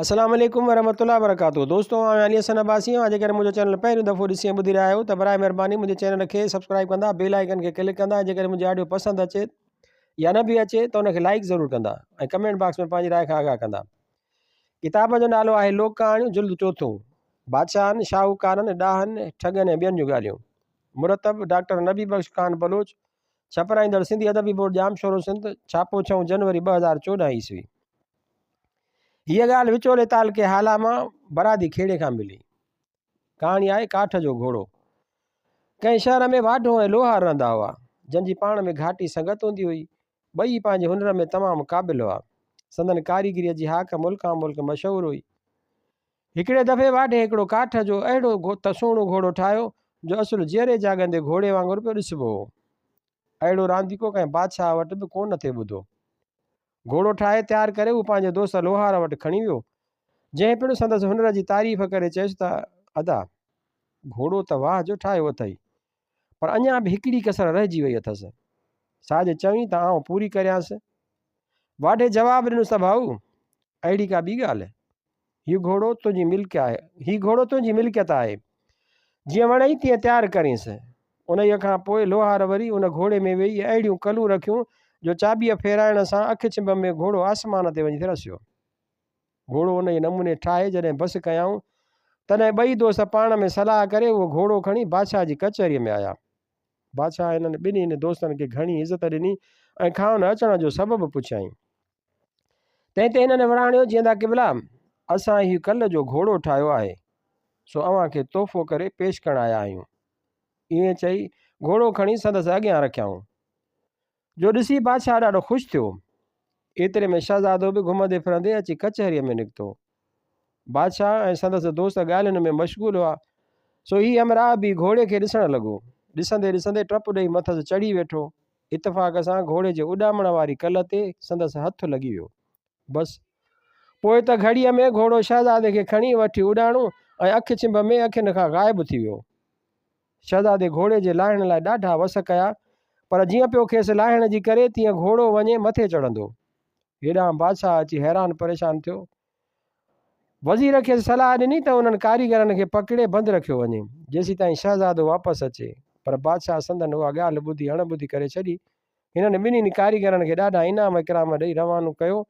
السلام عليڪم ورحمة الله وبرڪاته دوستو آئون علي حسن عباسي آهيان جيڪڏهن منهنجو چينل پهريون دفعو ڏسي ۽ ٻڌي رهيا آهيو ته برائي مهرباني منهنجي چينل کي سبسڪرائب ڪندا بيل آئيڪن کي ڪلڪ ڪندا ۽ جيڪڏهن منهنجي آڊيو پسند اچي يا نه به اچي ته ان کي لائڪ ضرور ڪندا ۽ ڪمينٽ باڪس ۾ پنهنجي راء کان آگاهه ڪندا. ڪتاب جو نالو آهي لوڪ ڪهاڻيون جلد چوٿون بادشاهن، شاهوڪارن، ڏاهن، ٺڳن ۽ ٻين جون ڳالهيون مرتب ڊاڪٽر نبي بخش خان بلوچ ڇپرائيندڙ سنڌي ادبي بورڊ ڄامشورو سنڌ ڇاپو ڇهون جنوري 2014 عيسوي. هيء ڳالهه وچولي تعلقي هالا مان برادي کيڙي کان ملي. ڪهاڻي آهي ڪاٺ جو گهوڙو. ڪنهن شهر ۾ واڍو ۽ لوهار رهندا هئا، جن جي پاڻ ۾ گهاٽي سنگت هوندي هئي. ٻئي پنهنجي هنر ۾ تمام قابل هئا. سندن ڪاريگريء جي هاڪ ملڪان ملڪ مشهور هئي. هڪڙي دفعي واڍي هڪڙو ڪاٺ جو اهڙو ته سهڻو گهوڙو ٺاهيو، جو اصل جيئري جاڳندي گهوڙي وانگر پيو ڏسبو هو. اهڙو رانديڪو ڪنهن بادشاهه وٽ به ڪو نه ٿي ٻڌو. گهوڙو ٺاهي تيار ڪري هو پنهنجي دوست لوهار وٽ کڻي ويو، جنهن پڻ سندس هنر جي تعريف ڪري چيس ته ادا! گهوڙو ته واهه جو ٺاهيو اٿئي، پر اڃا به هڪڙي ڪسر رهجي وئي اٿس، سا جي چوين ته آئون پوري ڪريانس. واڍي جواب ڏنس ته ڀائو! اهڙي ڪا ٻي ڳالهه؟ هي گهوڙو تنهنجي ملڪ آهي، هي گهوڙو تنهنجي ملڪيت آهي، جيئن وڻئي تيئن تيار ڪرينس. انهيء کان پوء لوهار وري ان گهوڙي ۾ ويهي اهڙيون ڪلون رکيون جو چاٻيء ڦيرائڻ سان اک ڇنڀ ۾ گهوڙو آسمان تي وڃي ٿي رسيو. گهوڙو انهيء نموني ٺاهي جڏهن بس ڪيائون، تڏهن ٻئي دوست پاڻ ۾ صلاح ڪري اهو گهوڙو کڻي بادشاهه جي ڪچهريء ۾ آيا. بادشاهه هنن ٻنهي دوستن کي گهڻي عزت ڏني ۽ کانئن اچڻ جو سبب پڇيائين. تنهن تي هنن وراڻيو، جيئندا قبلا! اسان هي ڪل جو گهوڙو ٺاهيو آهي، سو اوهان کي تحفو ڪري پيش ڪرڻ آيا آهيون. ائين چئي گهوڙو کڻي سندس اڳيان رکيائون، جو ڏسي بادشاهه ڏاڍو خوش ٿيو. ايتري ۾ شهزادو به گهمندي ڦرندي اچي ڪچهريء ۾ نڪتو. بادشاهه ۽ سندس دوست ڳالهين ۾ مشغول هئا، سو هي همراهه به گهوڙي کي ڏسڻ لڳو. ڏسندي ڏسندي ٽپ ڏيئي مٿس چڙهي ويٺو. اتفاق سان گهوڙي جي اڏامڻ واري ڪل تي سندس هٿ لڳي ويو. بس، پوء ته گهڙيء ۾ گهوڙو شهزادي کي کڻي وٺي اڏاڻو ۽ اک ڇنڀ ۾ اکين کان غائب ٿي ويو. شهزادي گهوڙي جي لاهڻ لاء ڏاڍا وس ڪيا، پر جيئن پيو کيس لاهڻ جي ڪري، تيئن گهوڙو وڃي مٿي چڙهندو. هيڏانهن بادشاهه اچي حيران پريشان ٿيو. وزير کيس صلاح ڏني ته انهن ڪاريگرن کي پڪڙي بند رکيو وڃي، جيسيتائين شهزادو واپس اچي. پر بادشاهه سندن اها ڳالهه ٻڌي اڻ ٻڌي ڪري ڇڏي. هنن ٻنهي ڪاريگرن کي ڏاڍا انعام اڪرام ڏئي روانو ڪيو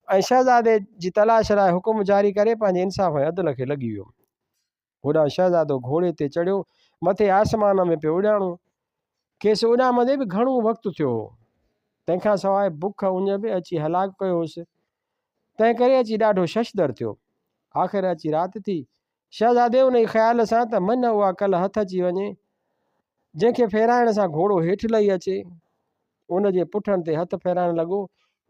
۽ شهزادي جي تلاش لاء حڪم جاري ڪري پنهنجي انصاف ۽ عدل کي لڳي ويو. هوڏانهن شهزادو گهوڙي تي چڙهيو مٿي آسمان ۾ پيو اڏاڻو. کيس اڏامندي به گهڻو وقت ٿيو هو. تنهن کان سواء بک اڃ به اچي هلاڪ ڪيو هوس. تنهن ڪري اچي ڏاڍو ششدر ٿيو. آخر اچي رات ٿي. شهزادي انهي خيال سان ته من اها ڪل هٿ اچي وڃي، جنهن کي ڦيرائڻ سان گهوڙو هيٺ لهي اچي. ان جي پٺن تي هٿ ڦيرائڻ لڳو.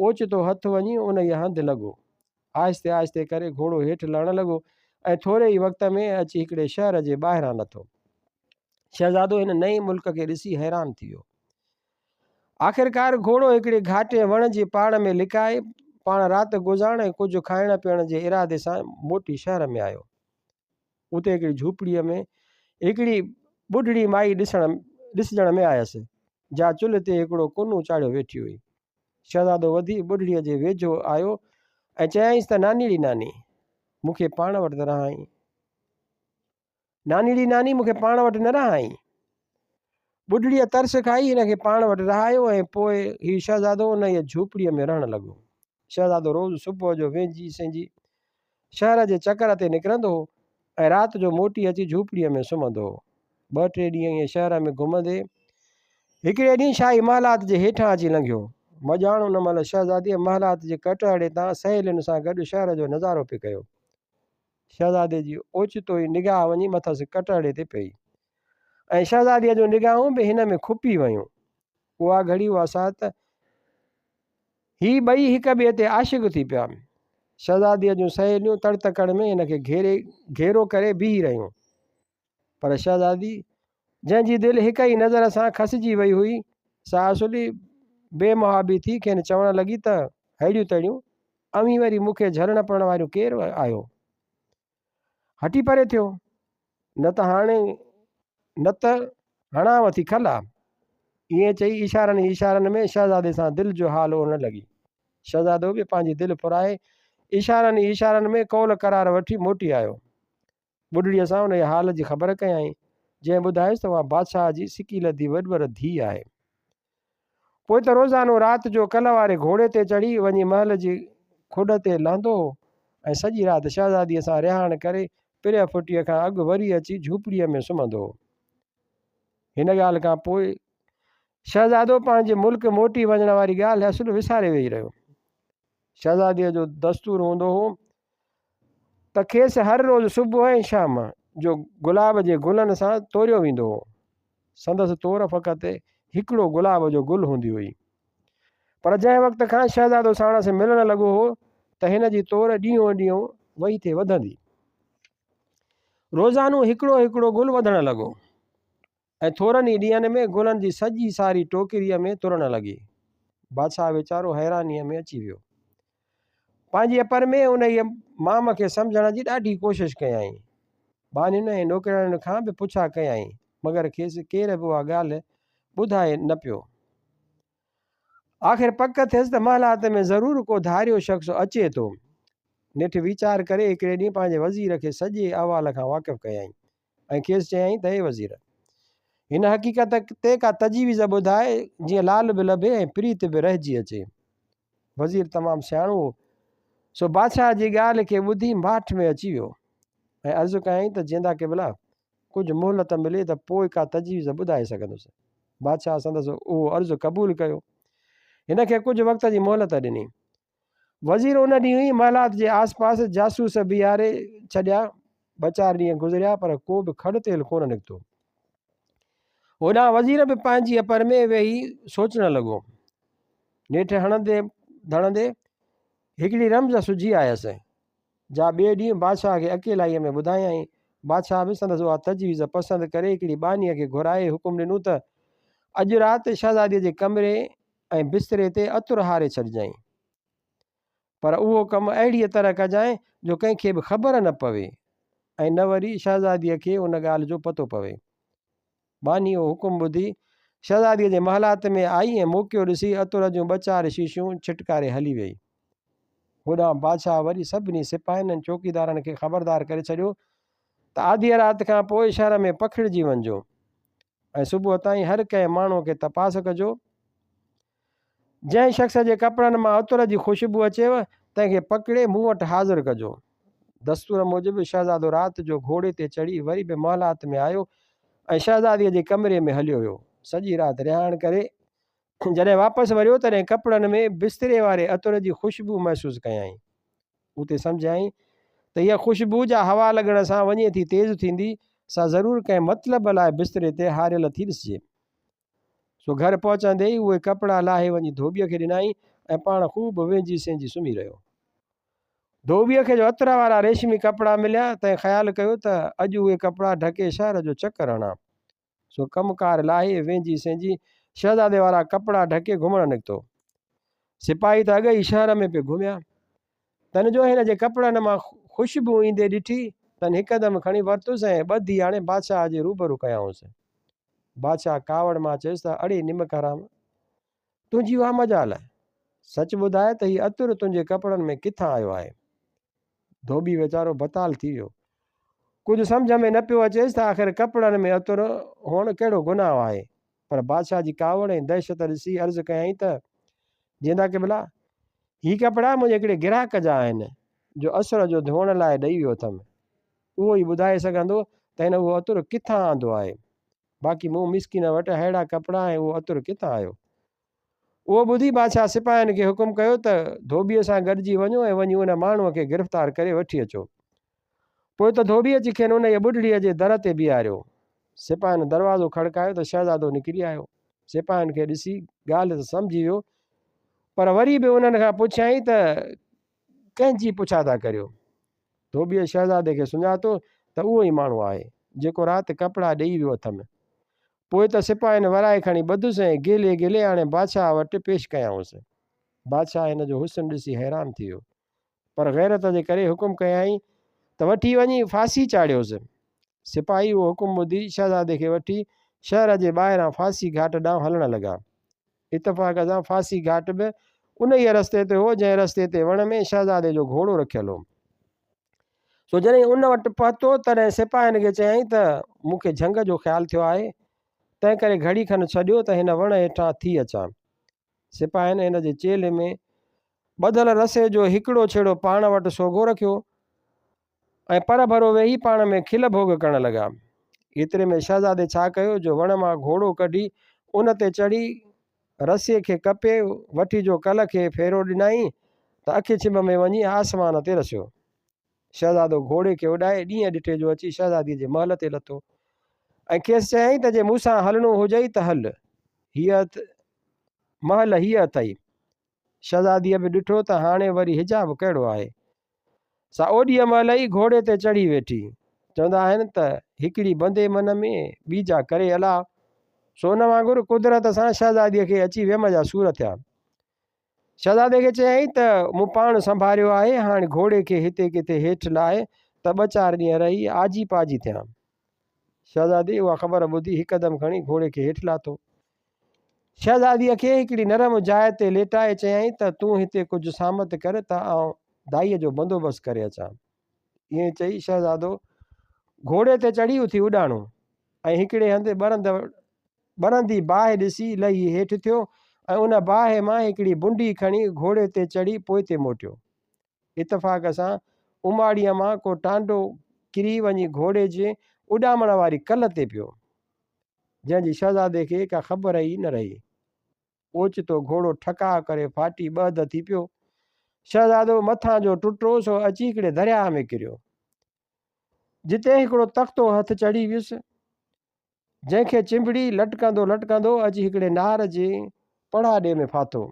اوچتو هٿ وڃي انهيء هنڌ لڳو. آهستي آهستي ڪري گهوڙو هيٺ لهڻ لڳو ۽ ٿوري ئي وقت ۾ اچي هڪڙي شهر جي ٻاهران لٿو. شهزادو هن نئين ملڪ کي ڏسي حيران ٿي ويو. آخرڪار گهوڙو هڪڙي گهاٽي وڻ جي پاڙ ۾ لڪائي، پاڻ رات گذارڻ ۽ ڪجهه کائڻ پيئڻ جي ارادي سان موٽي شهر ۾ آيو. اتي هڪڙي جهوپڙيء ۾ هڪڙي ٻڍڙي مائي ڏسڻ ڏسجڻ ۾ آيس، جا چلهه تي هڪڙو ڪنو چاڙهيو ويٺي هئي. شهزادو وڌي ٻڍڙيء جي ويجهو آيو ۽ چيائينس ته نانيڙي ناني، مون کي پاڻ وٽ نه رهائين. نانيڙي ناني، مون کي پاڻ وٽ نه رهائين. ٻڍڙيء ترس کائي هن کي پاڻ وٽ رهايو ۽ پوء هي شهزادو انهيء جهوپڙيء ۾ رهڻ لڳو. شهزادو روز صبح جو وينجهي سينجهي شهر جي چڪر تي نڪرندو هو ۽ رات جو موٽي اچي جهوپڙيء ۾ سمهندو هو. ٻه ٽي ڏينهن ائين شهر ۾ گهمندي هڪڙي ڏينهن شاهي محلات جي هيٺان اچي لنگهيو. مڄاڻ ان مهل شهزاديء محلات جي ڪٽهڙي تان سهيلين سان گڏ شهر جو نظارو پئي ڪيو. شهزادي جي اوچتو ئي نگاهه وڃي مٿس ڪٽهڙي تي پئي ۽ شهزاديء جون نگاهون به هن ۾ کپي ويون. اها گهڙي اها ساعت هي ٻئي هڪ ٻئي تي عاشق ٿي پيا. شهزاديء جون سهيليون تڙ تڪڙ ۾ هن کي گهيري گهيرو ڪري بيهي رهيون. پر شهزادي، جنهن جي دل هڪ ئي نظر سان کسجي وئي هئي، سا اصلي بي محابي ٿي کين چوڻ لڳي ته، ههڙيون تهڙيون، اوهين وري مون کي جهلڻ پرڻ واريون ڪير آهيو؟ هٽي پري ٿيو، نه ته هاڻي نه ته هڻانء ٿي کلا. ائين چئي اشارن ئي اشارن ۾ شهزادي سان دل جو حال اورڻ لڳي. شهزادو به پنهنجي دل ڦرائي اشارن ئي اشارن ۾ قول قرار وٺي موٽي آيو. ٻڍڙيء سان انهيء حال جي خبر ڪيائين، جنهن ٻڌايس ته اها بادشاهه جي سڪيلڌي وڏور ڌيء آهي. پوء ته روزانو رات جو ڪل واري گهوڙي تي چڙهي وڃي محل جي کڏ تي لهندو هو ۽ سڄي رات شهزاديء سان رهاڻ ڪري پرهه ڦٽيء کان اڳ وري اچي جهوپڙيء ۾ سمهندو هو. هن ڳالهه کان پوء شهزادو پنهنجي ملڪ موٽي وڃڻ واري ڳالهه اصل وساري ويهي رهيو. شهزاديء جو دستور هوندو هو ته کيس هر روز صبح ۽ شام جو گلاب جي گلن سان توريو ويندو هو. سندس تور فقط هڪڙو گلاب جو گل هوندي هئي. پر جنهن وقت کان شهزادو ساڻس ملڻ لڳو هو ته هن جي تور ڏينهون ڏينهن وئي ٿي وڌندي. روزانو هڪڙو هڪڙو گل وڌڻ لڳو ۽ ٿورن ئي ڏينهن ۾ گلن جي سڄي ساري ٽوڪريء ۾ ترڻ لڳي. بادشاهه ويچارو حيرانيء ۾ اچي ويو. پنهنجي اپر ۾ انهيء مام کي سمجهڻ جي ڏاڍي ڪوشش ڪيائين. ٻانهين ۽ نوڪرياڻين کان به پڇا ڪيائين، مگر کيس ڪير به اها ڳالهه ٻڌائي نه پيو. آخر پڪ ٿيس ته محلات ۾ ضرور ڪو ڌاريو شخص اچي ٿو. نيٺ ويچار ڪري هڪڙي ڏينهن پنهنجي وزير کي سڄي احوال کان واقف ڪيائين ۽ کيس چيائين ته اي وزير! هن حقيقت تي ڪا تجويز ٻڌاء، جيئن لعل به لڀي ۽ پريت به رهجي اچي. وزير تمام سياڻو هو، سو بادشاهه جي ڳالهه کي ٻڌي ماٺ ۾ اچي ويو ۽ عرض ڪيائين ته جيندا قبلا! ڪجهه مهلت ملي ته پوء ڪا تجويز ٻڌائي سگهندس. بادشاهه سندس اهو عرض قبول ڪيو. هن کي ڪجهه وقت جي مهلت ڏني. وزير ان ڏينهن ئي محلات جي آس پاس جاسوس بيهاري ڇڏيا. ٻه چار ڏينهن گذريا پر ڪو به کڙ تيل ڪونه نڪتو. هوڏانهن وزير به پنهنجي اپر ۾ ويهي سوچڻ لڳو. نيٺ هڻندي ڌڻندي هڪڙي رمز سجهي آيس، جا ٻئي ڏينهن بادشاهه کي اڪيلائيء ۾ ٻڌايائين. بادشاهه به سندس اها تجويز پسند ڪري هڪڙي ٻانهيء کي گهرائي حڪم ڏنو ته، اڄ رات شهزاديء جي ڪمري ۽ بستري تي عطر هاري ڇڏجانء. پر اهو ڪم اهڙيء طرح ڪجانء جو ڪنهن کي به خبر نه پوي ۽ نه وري شهزاديء کي ان ڳالهه جو پتو پوي. ٻانهي اهو حڪم ٻڌي شهزاديء جي محلات ۾ آئي ۽ موقعو ڏسي عطر جون ٻه چار شيشيون ڇٽڪاري هلي ويئي. هوڏانهن بادشاهه وري سڀني سپاهين ۽ چوڪيدارن کي خبردار ڪري ڇڏيو ته آڌيء رات کان پوء شهر ۾ پکڙجي وڃجو ۽ صبح تائين هر ڪنهن ماڻهوء کي تپاس ڪجو. جنهن شخص جي ڪپڙن مان عطر جي خوشبو اچيو، تنهن کي پڪڙي مون وٽ حاضر ڪجو. دستور موجب شهزادو رات جو گهوڙي تي چڙهي وري به محلات ۾ آيو ۽ شهزاديء جي ڪمري ۾ هليو ويو. سڄي رات رهاڻ ڪري جڏهن واپس وريو، تڏهن ڪپڙن ۾ بستري واري عطر جي خوشبو محسوس ڪيائين. اتي سمجهيائين ته هيء خوشبو جا هوا لڳڻ سان وڃي ٿي تيز ٿيندي، سا ضرور ڪنهن مطلب لاء بستري تي هاريل ٿي ڏسجي. سو گهر پهچندي ئي اهي ڪپڙا لاهي وڃي ڌوٻيء کي ڏنائين ۽ پاڻ خوب وهنجي سهنجي سمهي رهيو. ڌوٻيء کي جو عطر وارا ريشمي ڪپڙا مليا، تنهن خيال ڪيو ته اڄ اهي ڪپڙا ڍڪي شهر جو چڪر هڻان. سو ڪم ڪار لاهي، وهنجي سهنجي، شهزادي وارا ڪپڙا ڍڪي گهمڻ نڪتو. سپاهي ته اڳ ئي شهر ۾ پئي گهميا. تن جو هن جي ڪپڙن مان خوشبو ايندي ڏٺي، تن هڪدم کڻي ورتس ۽ ٻڌي آڻي بادشاهه جي روبرو ڪيائونس. بادشاهه ڪاوڙ مان چيس ته اڙي نمڪ حرام! تنهنجي اها مجال! سچ ٻڌاء ته هي عطر تنهنجي ڪپڙن ۾ ڪٿان آيو آهي؟ ڌوٻي ويچارو بتال ٿي ويو. ڪجهه سمجهه ۾ نه پيو اچيس ته آخر ڪپڙن ۾ عطر هئڻ ڪهڙو گناهه آهي؟ پر بادشاهه جي ڪاوڙ ۽ دهشت ڏسي عرض ڪيائين ته جيندا قبلا! هي ڪپڙا منهنجي هڪڙي گراهڪ جا آهن، جو عصر جو ڌوئڻ لاء ڏئي ويو اٿم. اهو ئي ٻڌائي سگهندو ته هن اهو عطر ڪٿان آندو آهي. باقي مون مسڪين وٽ ههڙا ڪپڙا ۽ اهو عطر ڪٿان آيو؟ اهو ٻڌي بادشاهه سپاهين کي حڪم ڪيو ته ڌوٻيء سان گڏجي وڃو ۽ وڃي ان ماڻهوء کي گرفتار ڪري وٺي اچو. پوء ته ڌوٻيء اچي کين انهيء ٻڍڙيء جي در تي بيهاريو. سپاهين دروازو کڙڪايو ته شهزادو نڪري آيو. سپاهين کي ڏسي ڳالهه ته سمجهي ويو، پر وري به انهن کان پڇيائين ته ڪنهن جي پڇا ٿا ڪريو؟ ڌوٻيء شهزادي کي سڃاتو ته اهو ئي ماڻهو آهي، جيڪو رات ڪپڙا ڏيئي ويو اٿم. پوء ته سپاهين ورائي کڻي ٻڌس ۽ گهلي گهلي آڻي بادشاهه وٽ پيش ڪيائونس. بادشاهه هن جو حسن ڏسي حيران ٿي ويو، پر غيرت جي ڪري حڪم ڪيائين ته وٺي وڃي ڦاسي چاڙهيوس. سپاهي اهو حڪم ٻڌي شهزادي کي وٺي شهر جي ٻاهران ڦاسي گهاٽ ڏانهن هلڻ لڳا. اتفاق سان ڦاسي گهاٽ به انهيء رستي تي هو، جنهن رستي تي وڻ ۾ شهزادي جو گهوڙو رکيل هو. سو جڏهن ان وٽ پهتو، تڏهن سپاهين کي چيائين ته، مون کي جهنگ جو خيال ٿيو آهي، تنهنڪري گهڙي کن ڇڏيو ته هن وڻ هيٺان ٿي اچان. سپاهين هن جي چيلهه ۾ ٻڌل رسي جو هڪڙو ڇيڙو پاڻ وٽ سوگهو رکيو ۽ پرڀرو ويهي پاڻ ۾ کل ڀوڳ ڪرڻ لڳا. ايتري ۾ شهزادي ڇا ڪيو جو وڻ مان گهوڙو ڪڍي ان تي چڙهي رسي کي ڪپي وٺي جو ڪل کي ڦيرو ڏنائين ته اک ڇنڀ ۾ وڃي آسمان تي رسيو. شهزادو گهوڙي کي اڏائي ڏينهن ڏٺي جو اچي شهزاديء جي محل تي لٿو ۽ کيس چيائين ته جي مون سان هلڻو هجئي ته هل، هيء مهل هيء اٿئي. شهزاديء به ڏٺو ته هاڻي وري حجاب ڪهڙو آهي. سا اوڏيء مهل ئي گهوڙي تي چڙهي ويٺي. چوندا آهن ته هڪڙي بندي من ۾، ٻي جا ڪري الله. سو ان وانگر قدرت سان شهزاديء کي اچي ويم جا سور ٿيا. شهزادي کي چيائين ته مون پاڻ سنڀاريو آهي، هاڻ گهوڙي کي هتي ڪٿي هيٺ لاهه ته ٻه چار ڏينهن رهي آجي پاجي ٿيان. شهزادي اها خبر ٻڌي هڪدم کڻي گهوڙي کي هيٺ لاٿو. شهزاديء کي هڪڙي نرم جاء تي ليٽائي چيائين ته تون هتي ڪجهه سامت ڪر ته آئون دائيء جو بندوبست ڪري اچان. ائين چئي شهزادو گهوڙي تي چڙهي اٿي اڏاڻو ۽ هڪڙي هنڌ ٻرندي باهه ڏسي لهي هيٺ ٿيو ۽ ان باهه مان هڪڙي بنڊي کڻي گهوڙي تي چڙهي پوئتي موٽيو. اتفاق سان اماڙيء مان ڪو ٽانڊو ڪري وڃي گهوڙي جي اڏامڻ واري ڪل تي پيو. جنهن جي شهزادي کي ڪا خبر ئي نه رهي. اوچتو گهوڙو ٺڪاء ڪري ڦاٽي ٻه اڌ ٿي پيو. شهزادو مٿان جو ٽٽو سو اچي هڪڙي درياهه ۾ ڪريو. جتي هڪڙو تختو هٿ چڙهي ويس، جنهن کي چنبڙي لٽڪندو لٽڪندو اچي هڪڙي نار جي پڙاڏي ۾ ڦاٿو.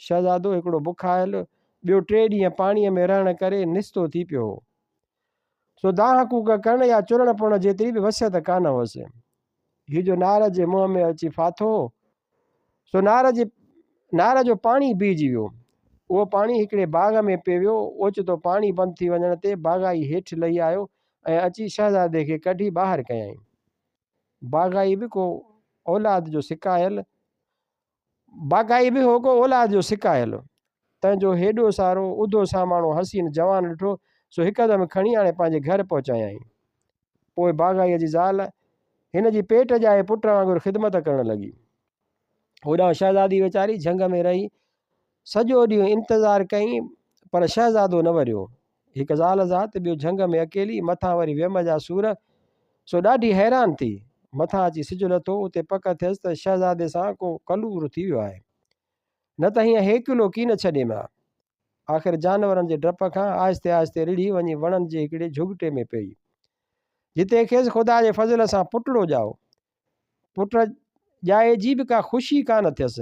شهزادو هڪڙو بکايل، ٻيو ٽي ڏينهن پاڻيء ۾ رهڻ ڪري نستو ٿي پيو هو. سو دانهن ڪوڪ ڪرڻ يا چرڻ پوڻ جيتري به وسعت ڪانه هئس. هي جو نار جي منهن ۾ اچي ڦاٿو هو، سو نار جي نار جو پاڻي بيهجي ويو. اهو پاڻي هڪڙي باغ ۾ پئي ويو. اوچتو پاڻي بند ٿي وڃڻ تي باغائي هيٺ لهي آيو ۽ اچي شهزادي کي ڪڍي ٻاهر ڪيائين. باغائي به ڪو اولاد جو سڪايل باقائي به هو ڪو اولاد جو سڪايل. تنهن جو هيڏو سارو اڌو ساماڻو حسين جوان ڏٺو، سو هڪدم کڻي آڻي پنهنجي گهر پهچايائين. پوء باغائيء جي زال هن جي پيٽ ڄائي پٽ وانگر خدمت ڪرڻ لڳي. هوڏانهن شهزادي ويچاري جهنگ ۾ رهي سڄو ڏينهن انتظار ڪيائين، پر شهزادو نه وريو. هڪ زال ذات، ٻيو جهنگ ۾ اڪيلي، مٿان وري ويم جا سور، سو ڏاڍي حيران ٿي. مٿان اچي سج لٿو، اتي پڪ ٿيس ته شهزادي سان ڪو ڪلور ٿي ويو آهي، نه ته هيئن هيڪلو ڪين ڇڏيم ها. آخر جانورن جي ڊپ کان آهستي آهستي رڙهي وڃي وڻن جي هڪڙي جهڳٽي ۾ پيئي، جتي کيس خدا جي فضل سان پٽڙو ڄائو. پٽ ڄائي جي به ڪا خوشي ڪانه ٿيس،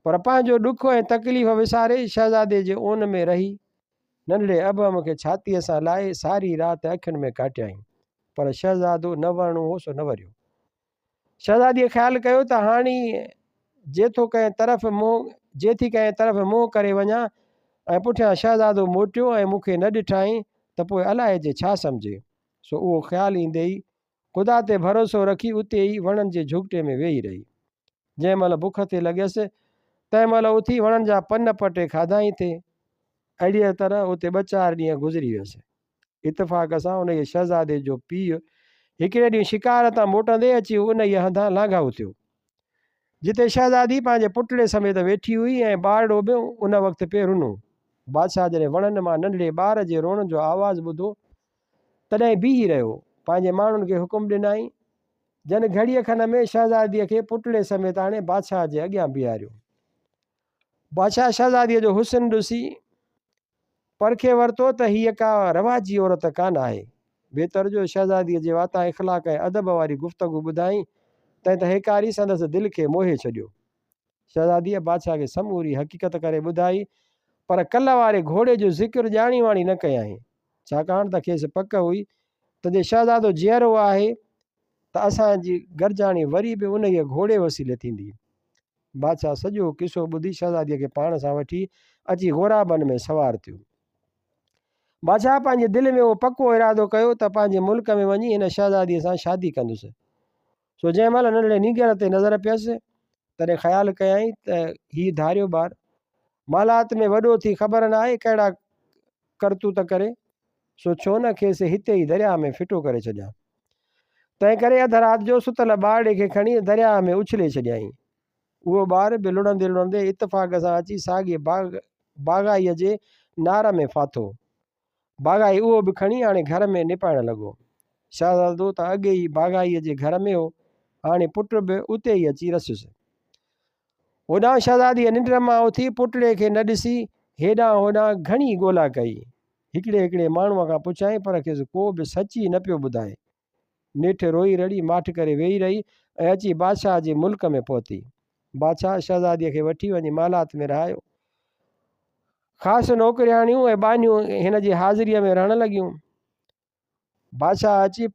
پر پنهنجو ڏک ۽ تڪليف وساري شهزادي جي اون ۾ رهي ننڍڙي ابهم کي ڇاتيء سان لائي ساري رات اکين ۾ ڪاٽيائين، پر شهزادو نه ورڻو هو سو نه وريو. شهزاديء خيال ڪيو ته هاڻي جي ٿو ڪنهن طرف منهن جي ٿي ڪنهن طرف منهن ڪري وڃان ۽ پٺيان شهزادو موٽيو ۽ مون کي نه ڏٺائين ته پوء الائجي ڇا سمجهي. سو اهو خيال ايندي ئي خدا تي ڀروسو رکي اتي ئي وڻن جي جهڳٽي ۾ ويهي رهي. جنهن مهل بک ٿي لڳيس، تنهن مهل اٿي وڻن جا پن پٽي کاڌائين ٿي. اهڙيء طرح اتي ٻه چار ڏينهن گذري ويس. اتفاق سان انهيء شهزادي جو پيء هڪڙي ڏينهن شڪار تان موٽندي اچي انهيء هنڌان لانگهائو ٿيو، جتي شهزادي پنهنجي پٽڙي سميت ويٺي هئي ۽ ٻارڙو به ان وقت پئي رنو. بادشاهه جڏهن وڻن مان ننڍڙي ٻار جي روئڻ جو آواز ٻڌو، تڏهن بيهي رهيو. پنهنجي ماڻهن کي حڪم ڏنائين، جن گهڙيء کن ۾ شهزاديء کي پٽڙي سميت آڻي بادشاهه جي اڳيان بيهاريو. بادشاهه شهزاديء جو حسن ڏسي پرکي ورتو ته هيء ڪا رواجي عورت ڪانه آهي. ويتر جو شهزاديء جي واتان اخلاق ۽ ادب واري گفتگو ٻڌائين، تنهن ته هيڪاري سندس دل کي موهي ڇڏيو. شهزاديء بادشاهه کي سموري حقيقت ڪري ٻڌائي، پر ڪل واري گهوڙي جو ذڪر ڄاڻي واڻي نه ڪيائين، ڇاڪاڻ ته کيس پڪ هئي ته جي شهزادو جيئرو آهي ته اسان جي گرجاڻي وري به انهيء گهوڙي وسيلي ٿيندي. بادشاهه سڄو قصو ٻڌي شهزاديء کي پاڻ سان وٺي اچي غورابن ۾ سوار ٿيو. بادشاهه پنهنجي دل ۾ اهو پڪو ارادو ڪيو ته پنهنجي ملڪ ۾ وڃي هن شهزاديء سان شادي ڪندس. سو جنهن مهل ننڍڙي نينگر تي نظر پيس، تڏهن خيال ڪيائين ته هي ڌاريو ٻار. محلات ۾ وڏو ٿي خبر ناهي ڪهڙا ڪرتوت ڪري، سو ڇو نه کيس هتي ئي درياهه ۾ ڦٽو ڪري ڇڏيان. تنهنڪري اڌ رات جو ستل ٻارڙي کي کڻي درياهه ۾ اڇلي ڇڏيائين. اهو ٻار به لڙهندي لڙهندي اتفاق سان اچي ساڳئي باغائيء جي نار ۾ ڦاٿو. باغائي اهو به کڻي آڻي گهر ۾ نپائڻ لڳو. شهزادو ته اڳي ئي باغائيء جي گهر ۾ هو، هاڻي پٽ به اتي ئي اچي رسيس. هوڏانهن شهزاديء ننڊ مان اٿي پٽڙي کي نه ڏسي هيڏانهن هوڏانهن گهڻي ڳولا ڪئي. هڪڙي هڪڙي ماڻهوء کان پڇيائين پر کيس ڪو به سچ ئي نه پيو ٻڌائي. نيٺ روئي رڙي ماٺ ڪري ويهي رهي ۽ اچي بادشاهه جي ملڪ ۾ پهتي. بادشاهه شهزاديء کي وٺي وڃي محلات ۾ رهايو. خاص نوڪرياڻيون ۽ ٻانهيون هن جي حاضريء ۾ رهڻ لڳيون. بادشاهه اچي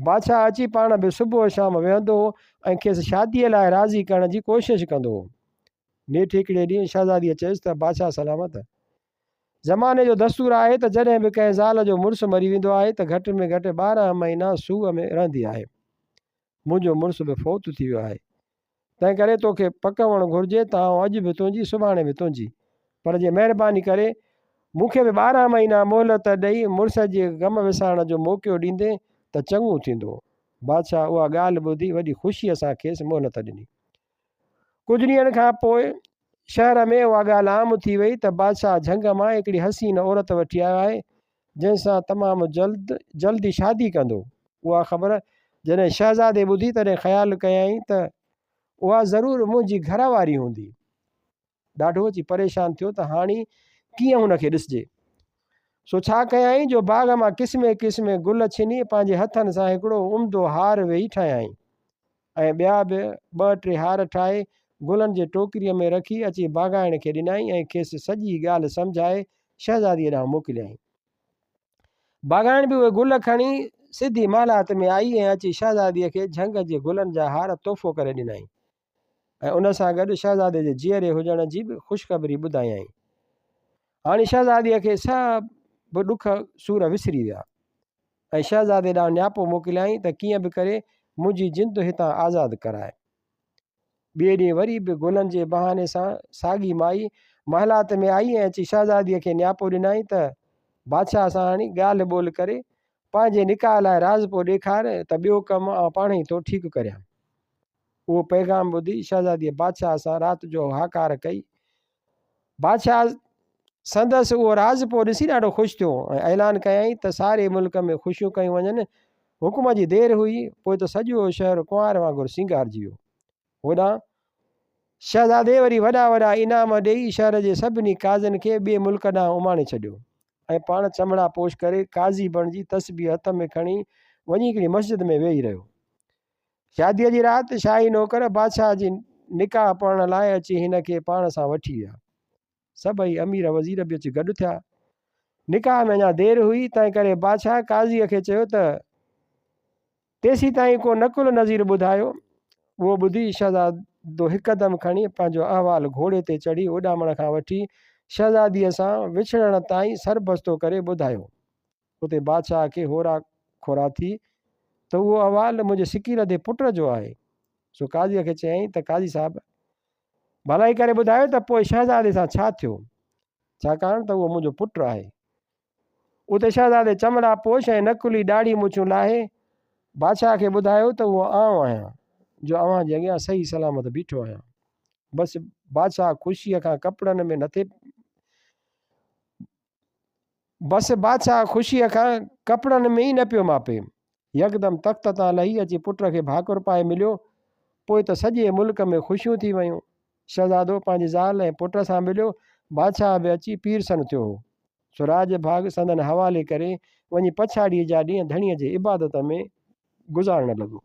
بادشاهه اچي پاڻ به صبح شام ويهندو هو ۽ کيس شاديء لاء راضي ڪرڻ جي ڪوشش ڪندو هو. نيٺ هڪڙي ڏينهن شهزاديء چيس ته بادشاهه سلامت! زماني جو دستور آهي ته جڏهن به ڪنهن زال جو مڙس مري ويندو آهي ته گهٽ ۾ گهٽ 12 مهينا سوء ۾ رهندي آهي. منهنجو مڙس به فوت ٿي ويو آهي. تنهنڪري توکي پڪ هئڻ گهرجي ته آئون اڄ به تنهنجي سڀاڻي به تنهنجي. پر جي مهرباني ڪري مون کي به 12 مهينا مهلت ڏئي مڙس جي غم وسارڻ جو موقعو ڏيندين ته چڱو ٿيندو. بادشاهه اها ڳالهه ٻڌي وڏي خوشيء سان کيس مهلت ڏني. ڪجهه ڏينهن کان پوء شهر ۾ اها ڳالهه عام ٿي وئي ته بادشاهه جهنگ مان هڪڙي حسين عورت وٺي آيو آهي، جنهن سان تمام جلد جلدي شادي ڪندو. اها خبر جڏهن شهزادي ٻڌي تڏهن خيال ڪيائين ته اها ضرور منهنجي گهر واري هوندي. ڏاڍو اچي پريشان ٿيو ته هاڻي ڪيئن هن کي ڏسجي. سو ڇا ڪيائين جو باغ مان قسمين قسمين گل ڇني پنهنجي هٿن سان هڪڙو عمدو هار ويهي ٺاهيائين. ۽ ٻيا به ٻه ٽي هار ٺاهي گلن جي ٽوڪريء ۾ رکي اچي باغائڻ کي ڏنائين ۽ کيس سڄي ڳالهه سمجهائي شهزاديء ڏانهن موڪليائين. باغائڻ به اهي گل کڻي سڌي محلات ۾ آئي ۽ اچي شهزاديء کي جهنگ جي گلن جا هار تحفو ڪري ڏنائين ۽ ان سان گڏ شهزادي جي جيئري هجڻ جي به خوشخبري ٻڌايائين. هاڻي شهزاديء کي سڀ ڏک سور وسري ويا. ۽ شهزادي ڏانهن نياپو موڪليائين ته ڪيئن به ڪري منهنجي جند هتان آزاد ڪراء. ٻئي ڏينهن وري به گلن جي بهاني سان ساڳي مائي محلات ۾ آئي ۽ اچي شهزاديء کي نياپو ڏنائين ته بادشاهه سان هاڻي ڳالهه ٻولهه ڪري پنهنجي نڪاح لاء راضپو ڏيکار ته ٻيو ڪم آئون پاڻهئي ٿو ٺيڪ ڪريان. اهو پيغام ٻڌي شهزاديء بادشاهه سان رات جو هاڪار ڪئي. بادشاهه سندس اهو راضپو ڏسي ڏاڍو خوش ٿيو ۽ اعلان ڪيائين ته ساري ملڪ ۾ خوشيون ڪيون وڃن. حڪم جي دير هئي، پوء ته سڄو شهر ڪنوار وانگر سينگارجي ويو. هوڏانهن شهزادي وري وڏا وڏا انعام ڏيئي شهر جي سڀني قاضين کي ٻئي ملڪ ڏانهن اماڻي ڇڏيو ۽ پاڻ چمڙا پوش ڪري قاضي بڻجي تسبيح هٿ ۾ کڻي وڃي هڪڙي مسجد ۾ ويهي رهيو. شاديء جي رات شاهي نوڪر بادشاهه جي نڪاح پڙهڻ لاء اچي هن کي پاڻ سان وٺي ويا. سڀئي امير وزير به اچي گڏ ٿيا. نڪاح ۾ اڃا دير هئي، تنهنڪري بادشاهه قاضيء کي چيو ته تيسيتائين ڪو نقل نظير ٻڌايو. اهو ٻڌي شهزادو هڪدم کڻي پنهنجو احوال گهوڙي تي چڙهي اڏامڻ کان وٺي شهزاديء سان وڇڙڻ تائين سربستو ڪري ٻڌايو. اتي بادشاهه کي هورا کورا ٿي ته اهو احوال منهنجي سڪيلڌي پٽ جو آهي. سو قاضيء کي چيائين ته قاضي صاحب! ڀلائي ڪري ٻڌايو ته پوء شهزادي سان ڇا ٿيو؟ ڇاڪاڻ ته اهو منهنجو پٽ آهي. اتي شهزادي چمڙا پوش ۽ نقلي ڏاڙهي مڇون لاهي بادشاهه کي ٻڌايو ته اهو آئون آهيان، جو اوهان جي اڳيان صحيح سلامت بيٺو آهيان. بس بادشاهه خوشيء کان ڪپڙن ۾ نٿي بس بادشاهه خوشيء کان ڪپڙن ۾ ئي نه پيو ماپي. يڪدم تخت تان لهي اچي پٽ کي ڀاڪر پائي مليو. پوء ته سڄي ملڪ ۾ خوشيون ٿي ويون. شهزادو پنهنجي زال ۽ پٽ سان مليو. بادشاهه به اچي پيرسن ٿيو هو. سو راڄ ڀاڳ سندن حوالي ڪري وڃي پڇاڙيء جا ڏينهن ڌڻيء جي عبادت ۾ گذارڻ لڳو.